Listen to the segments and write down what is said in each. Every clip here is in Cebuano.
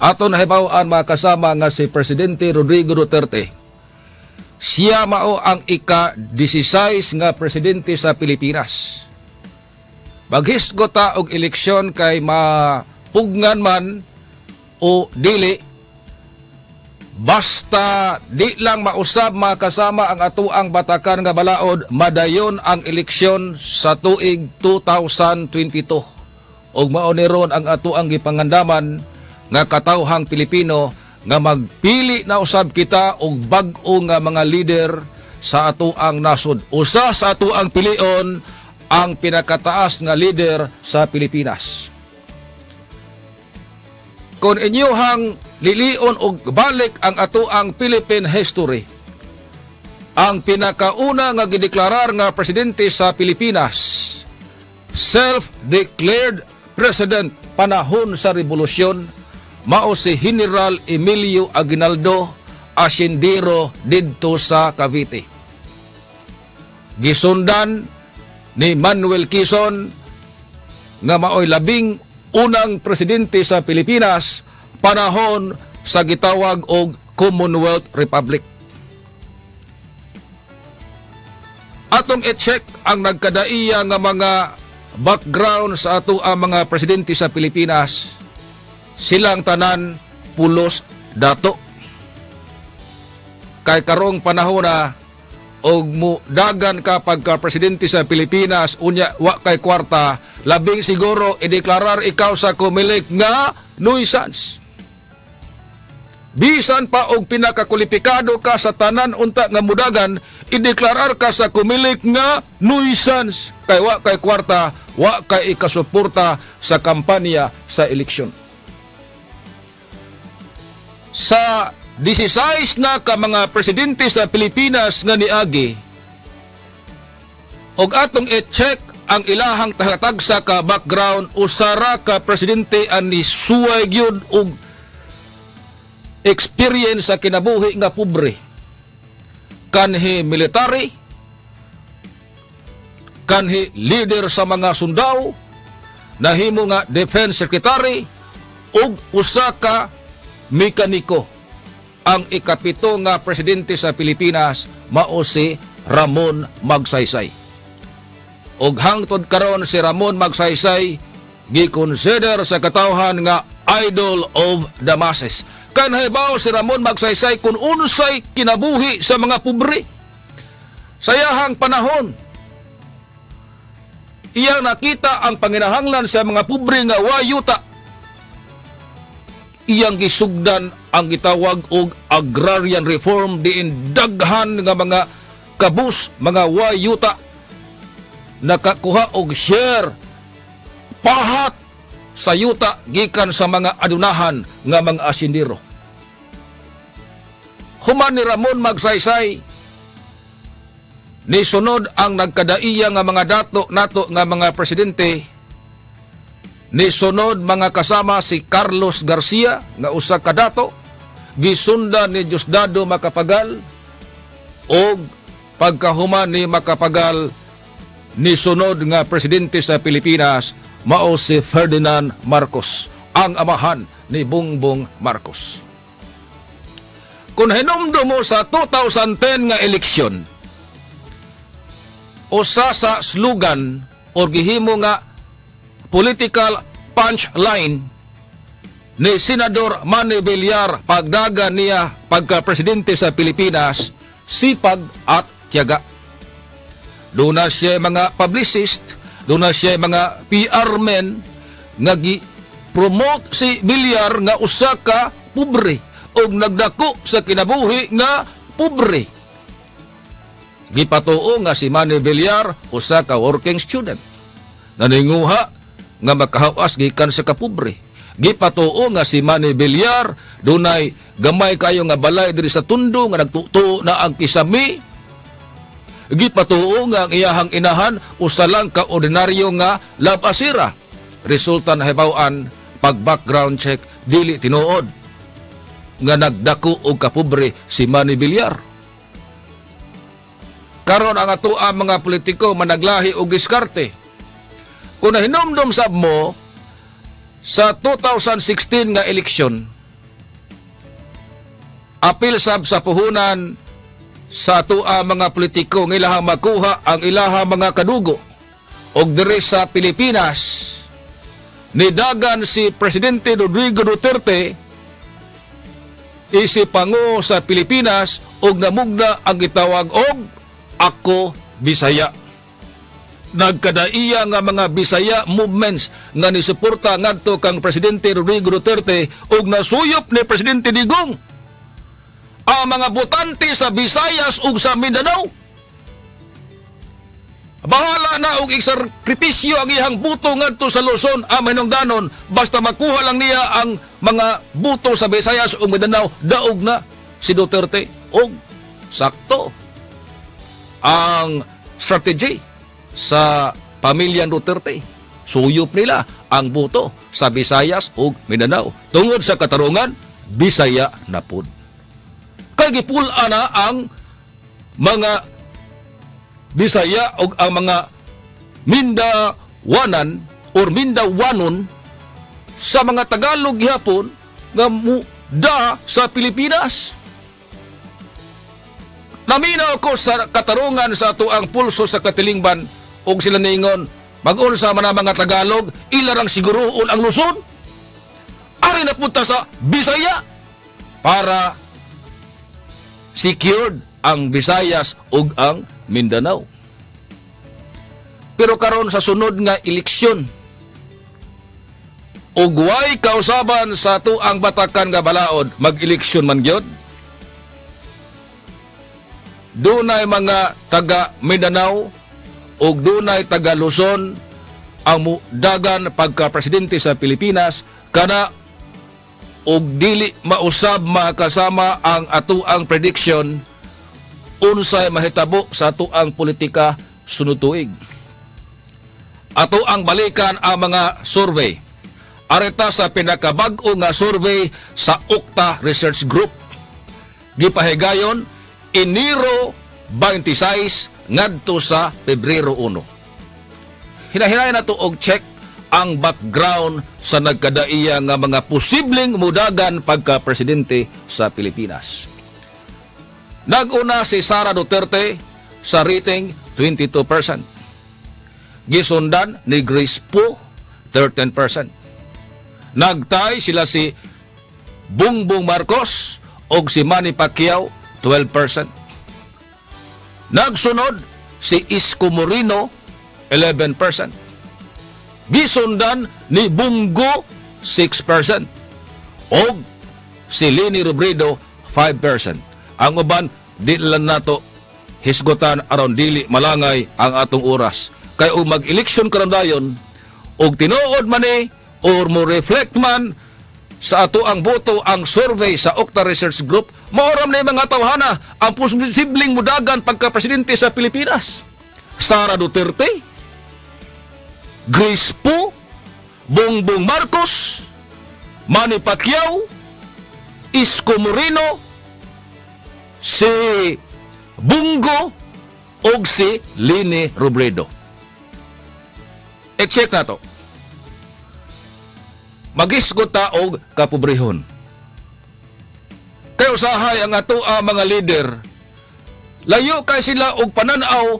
Ato nahibaw-an, mga kasama, nga si Presidente Rodrigo Duterte, siya mao ang ika-16 nga presidente sa Pilipinas. Maghisgot ta og eleksyon kay mapugnan man o dili, basta di lang mausab, mga kasama, ang atoang batakan nga balaod, madayon ang eleksyon sa tuig 2022. Ug mao ni ron ang atoang gipangandaman nga katawhang Pilipino nga magpili na usab kita og bag-o nga mga leader sa atoang nasod. Usa sa atoang pilion ang pinakataas nga leader sa Pilipinas. Kung inyuhang lilion og balik ang atoang Philippine history, ang pinakauna nga gideklarar nga presidente sa Pilipinas, self-declared president panahon sa revolusyon, mao si General Emilio Aguinaldo, asyendero didto sa Cavite. Gisundan ni Manuel Quezon nga maoy labing unang presidente sa Pilipinas panahon sa gitawag og Commonwealth Republic. Atong i-check ang nagkadaiya nga mga background sa ato ang mga presidente sa Pilipinas. Silang tanan pulos dato. Kay karong panahon na og mo dagan ka pagka presidente sa Pilipinas unya wa kay kwarta, labing siguro ideklarar ikaw sa COMELEC nga nuisance. Bisan pa og pinakakwalipikado ka sa tanan unta nga mudagan, ideklarar ka sa COMELEC nga nuisance kay wa kay kwarta, wa kay ikasuporta sa kampanya sa eleksyon. Sa 16 na ka mga presidente sa Pilipinas nga niagi og atong i-check ang ilahang tagatagsa ka background, usara ka presidente ang nisuway gyud og experience sa kinabuhi nga pobre. Kanhi military, kanhi leader sa mga sundao, nahimo nga defense secretary ug usa ka mekaniko. Ang ikapito nga presidente sa Pilipinas mao si Ramon Magsaysay. Ug hangtod karon si Ramon Magsaysay gikonsider sa katawhan nga idol of the masses. Kanhay si Ramon Magsaysay kung unsay kinabuhi sa mga pobre. Sa iyahang panahon, iyang nakita ang panginahanglan sa mga pobre nga wayuta. Iyang gisugdan ang gitawag og agrarian reform diin daghan nga mga kabus, mga wayuta, nakakuha og share, pahat sa yuta gikan sa mga adunahan nga mga asyendero. Human ni Ramon Magsaysay, nisunod ang nagkadaiya nga mga dato nato nga mga presidente. Nisunod, mga kasama, si Carlos Garcia nga usa ka dato, gisundan ni Diosdado Macapagal, og pagkahuman ni Macapagal, nisunod nga presidente sa Pilipinas mao si Ferdinand Marcos, ang amahan ni Bongbong Marcos. Kung hinumdum mo sa 2010 nga eleksyon, usa sa slogan or gihimo nga political punchline ni Senador Manny Villar pagdagan niya pagka-presidente sa Pilipinas, sipag at tiyaga. Duna siya mga publicist, duna siya mga PR men nga gi-promote si Villar nga usa ka pobre og nagdako sa kinabuhi nga pobre. Gipatuo nga si Manny Villar usa ka working student. Naninguha nga makahawas gikan sa kapobre. Gipatuo nga si Manny Villar dunay gamay kayo nga balay diri sa Tondo nga nagtuo na ang kisami. Gipatuo nga ang iyahang inahan usa lang ka ordinaryo nga labasira. Resulta, nahibaw-an pag background check, dili tinuod nga nagdako og kapobre si Manny Villar. Karon ang atoa mga politiko managlahi og diskarte. Kung nahinumdum sab mo sa 2016 nga eleksyon, Apil sab sa puhunan sa atoa mga politiko nga ilahang makuha ang ilahang mga kadugo. Og diri sa Pilipinas, nidagan si Presidente Rodrigo Duterte isip pangulo sa Pilipinas og namugna ang gitawag og "Ako Bisaya". Nagkadaiya nga mga Bisaya movements nga nisuporta ngadto kang Presidente Rodrigo Duterte ug nasuyop ni Presidente Digong ang mga botante sa Visayas ug sa Mindanao. Bahala na og iksakripisyo ang iyang buto ngadto sa Luzon ang mahinungdanon, basta makuha lang niya ang mga buto sa Visayas ug Mindanao, daog na si Duterte. Og sakto ang strategy sa pamilyang Duterte. Suyop nila ang buto sa Visayas ug Mindanao. Tungod sa katarungan, Bisaya na pud. Kay gipul-an na ang mga Bisaya ug ang mga Mindawanan or Mindawanon sa mga Tagalog gihapon nga muda sa Pilipinas. Naminaw ko sa katarungan sa atoang pulso sa katilingban og sila ningon, mag-unsa man ang mga Tagalog, ilarang siguroon ang Luzon. Ari na punta sa Bisaya para secured ang Visayas ug ang Mindanao. Pero karon sa sunod nga eleksyon, ug way kausaban sa atoang batakan nga balaod, mag-eleksyon man gyud. Dunay mga taga Mindanao ug dunay taga Luzon ang mudagan pagka presidente sa Pilipinas kana og dili mausab makasama ang atoang prediction unsay mahitabo sa atoang politika sunod tuig. Ato ang balikan ang mga survey. Arita sa pinakabag-o nga survey sa OCTA Research Group. Gipahigayon Enero 26 ngadto sa Pebrero 1. Hinahinay na to og check ang background sa nagkadaiya nga mga posibleng mudagan pagka-presidente sa Pilipinas. Nag-una si Sara Duterte sa rating 22%. Gisundan ni Grace Poe, 13%. Nagtay sila si Bongbong Marcos og si Manny Pacquiao, 12%. Nagsunod si Isko Moreno, 11%. Gisundan ni Bong Go, 6%. Og si Leni Robredo, 5%. Ang uban di lang nato hisgutan aron dili malangay ang atong oras. Kay og mag-eleksyon karon dayon og tinuod man ni or mo reflect man sa ato ang boto ang survey sa OCTA Research Group, maoram na yung mga tawhana ang posibleng mudagan pagka-presidente sa Pilipinas: Sara Duterte, Grace Poe, Bongbong Marcos, Manny Pacquiao, Isko Moreno, si Bong Go og si Leni Robredo. I-check na to. Magisgot ta og kapobrehon. Kay usahay ang ato ang mga leader, layo kay sila og pananaw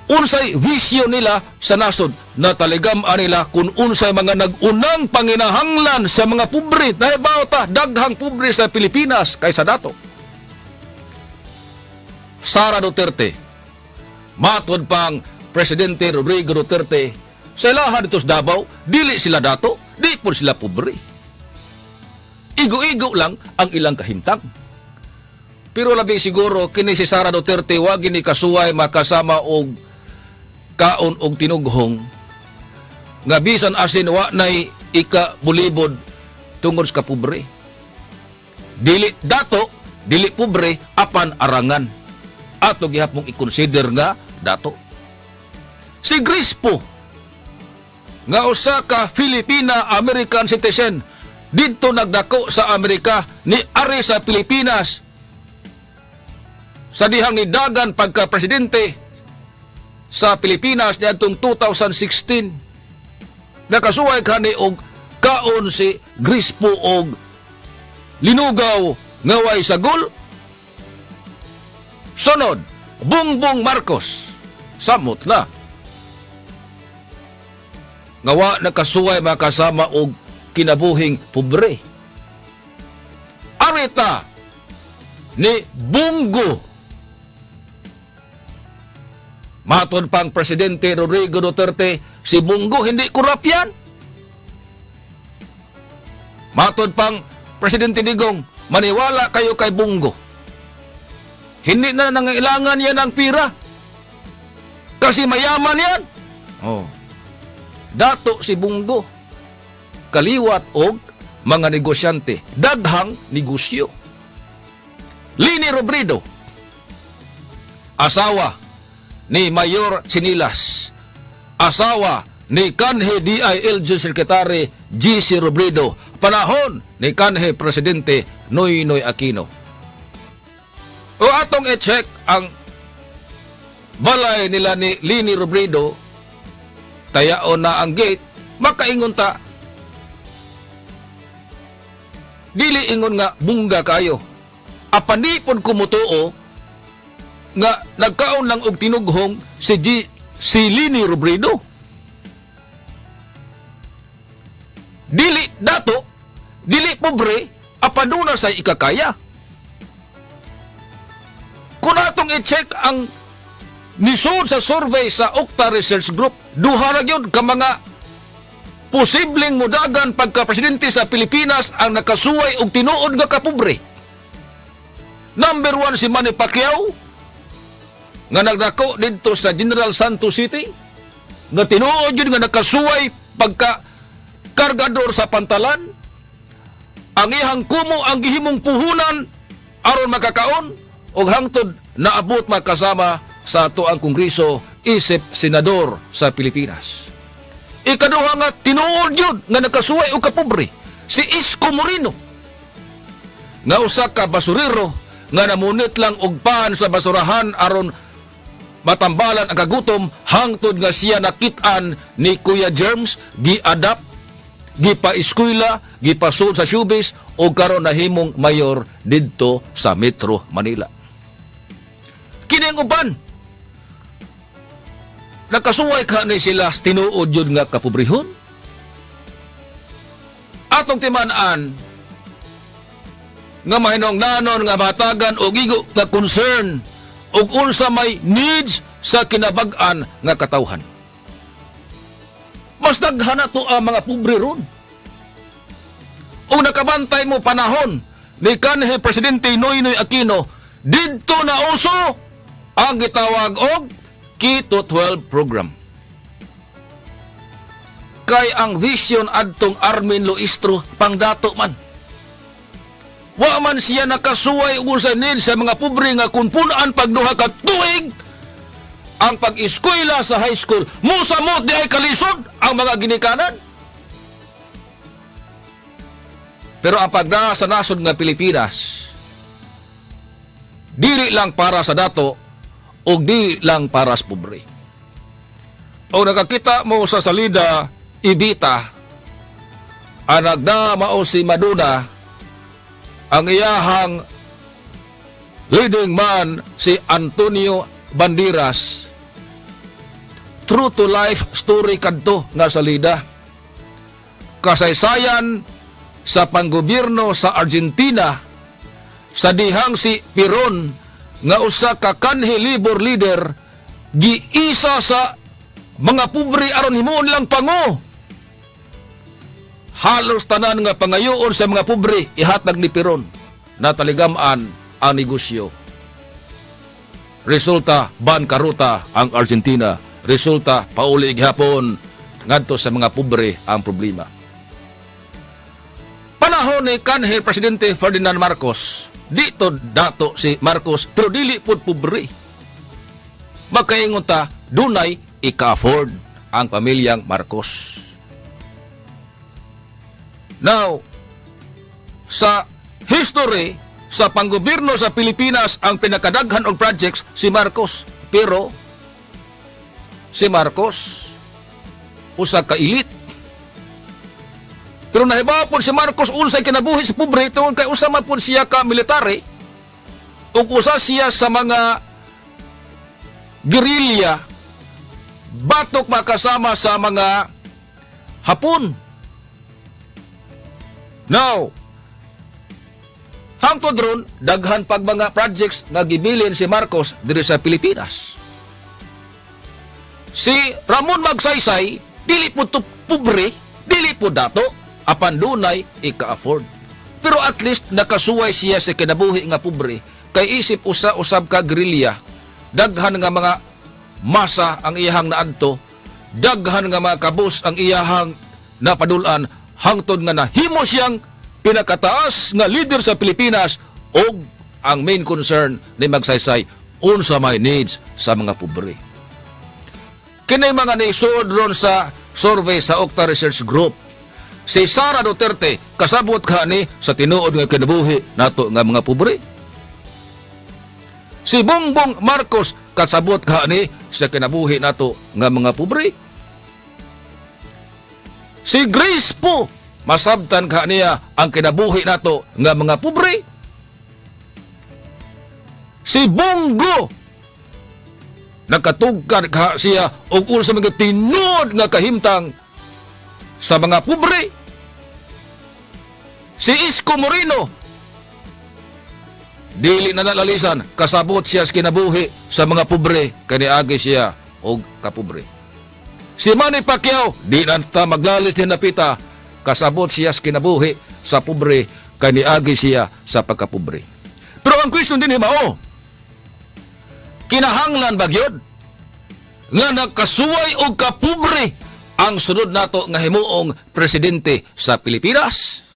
unsay visyon nila sa nasod na taligam nila kung unsay mga nag-unang panginahanglan sa mga pobre. Nahibaw ta daghang pobre sa Pilipinas kaysa dato. Sara Duterte, matod pang Presidente Rodrigo Duterte, sa ilaha dito sa Davao, dili sila dato, di po sila pobre. Igo-igo lang ang ilang kahimtang. Pero labi siguro kini si Sara Duterte, wa gini kasuway makasama og kaon og tinughong nga bisan asin wa nay ika bulibod tungod sa kapobre. Dili dato, dili pobre, apan arangan. Ato gihapong i-consider nga dato. Si Grace Poe nga usa ka Filipina American citizen, didto nagdako sa Amerika, ni ari sa Pilipinas sa dihang nidagan pagka presidente sa Pilipinas niadtong 2016. Nakasuway kani og kaon si Grace Poe og linugaw Nga way sagol. Sunod, Bongbong Marcos. Samot na. Nga wa nakasuway, makasama, og kinabuhing pobre. Arita ni Bong Go. Matod pang Presidente Rodrigo Duterte, si Bong Go hindi korap yan. Matod pang Presidente Digong, maniwala kayo kay Bong Go. Hindi na nangailangan yan ng pira. Kasi mayaman yan. Oh. Dato si Bong Go. Kaliwat og mga negosyante. Daghang negosyo. Leni Robredo. Asawa ni Mayor Chinilas. Asawa ni kanhi DILG Secretary GC Robredo. Panahon ni kanhi Presidente Noynoy Aquino. O atong i-check ang balay nila ni Leni Robredo, tayaon na ang gate, makaingon ta, dili ingon nga bungga kayo. Apan di pod kumutuo nga nagkaon lang og tinughong si Leni Robredo. Dili dato, dili pobre, apan duna say ikakaya. Kung atong i-check ang nisud sa survey sa Octa Research Group, duha na gyud ka mga posibleng mudagan pagka-presidente sa Pilipinas ang nakasuway og tinuod nga kapobre. Number 1, si Manny Pacquiao nga nagdako didto sa General Santos City, nga tinuod yun nga nakasuway pagka kargador sa pantalan. Ang iyang kumo ang gihimong puhunan aron makakaon og hangtod naabot makasama sa ato ang Kongreso isip senador sa Pilipinas. Ikaduha nga tinuod yun nga nakasuway og kapobre, si Isko Moreno, nga usa ka basurero nga namunit lang og pan sa basurahan aron matambalan ang kagutom, hangtod nga siya nakit-an ni Kuya Germs, gi-adapt, gipa-eskwela, gipasud sa showbiz o karon nahimong mayor didto sa Metro Manila. Kini ang uban. Nakasuway ka ni sila sa tinuod yun nga kapobrehon? Atong timan-an nga mahinungdanon nga matagan og igo nga concern og unsa may needs sa kinabag-an nga katawhan. Mas daghan na to ang mga pobre ron. O nakabantay mo panahon ni kanhi Presidente Noynoy Aquino, didto na uso ang gitawag og K-12 program. Kay ang vision adtong Armin Luistro pangdato man. Wa man siya nakasuway ug sa need sa mga pobre nga kung punan pag 2 ka tuig ang pag-eskwela sa high school, musamot di ay kalisod ang mga ginikanan. Pero ang pagdaa sa nasod nga Pilipinas, dili lang para sa dato o dili lang para sa pobre. O nakakita mo sa salida, Evita, ang nagda mao si Madonna, ang iyahang leading man si Antonio Banderas. True to life story kadto nga salida. Kasaysayan sa panggobyerno sa Argentina sa dihang si Peron nga usa ka kanhi labor leader giisa sa mga pobre aron himuon lang pango. Halos tanan nga pangayoon sa mga pobre ihatag ni Peron. Nataligam-an ang negosyo. Resulta, bankaruta ang Argentina. Resulta, pauli gihapon ngadto sa mga pobre ang problema. Panahon ni kanhi Presidente Ferdinand Marcos, dito dato si Marcos pero dili pud pobre. Makaingon ta, dunay ika-afford ang pamilyang Marcos. Now, sa history sa panggobyerno sa Pilipinas, ang pinakadaghan og projects si Marcos. Pero si Marcos usa ka elite. Pero nahibaw po si Marcos unsay kinabuhi sa pobre tungod kay usa man po siya ka military ug usa siya sa mga gerilya batok makasama sa mga Hapon. Now, hangtod ron, daghan pag mga projects nga gibilin si Marcos diri sa Pilipinas. Si Ramon Magsaysay, dili po to pobre, dili po dato, apan dunay ika-afford. Pero at least nakasuway siya sa kinabuhi nga pobre, kay isip usa usab ka gerilya, daghan nga mga masa ang iyahang naadto, daghan nga mga kabus ang iyahang napadulan, hangtod nga nahimo siyang pinakataas nga leader sa Pilipinas og ang main concern ni Magsaysay, unsa may needs sa mga pobre. Kini mga nisuod ron sa survey sa Octa Research Group. Si Sara Duterte kasabot ka ni sa tinuod nga kinabuhi nato nga mga pobre. Si Bongbong Marcos kasabot ka ni sa kinabuhi nato nga mga pobre. Si Grace Poe masabtan ka niya ang kinabuhi nato nga mga pobre. Si Bong Go nakatugkad ka siya og unsa mga tinuod nga kahimtang sa mga pobre. Si Isko Moreno dili na nalalisan, kasabot siya sa kinabuhi sa mga pobre kaniagi siya og kapobre. Si Manny Pacquiao di na ta maglalis ni napita, kasabot siya sa kinabuhi sa pobre kaniagi siya sa pagkapobre. Pero ang question din mao, kinahanglan ba gyud nga nakasuway og kapobre ang sunod nato nga himuong presidente sa Pilipinas?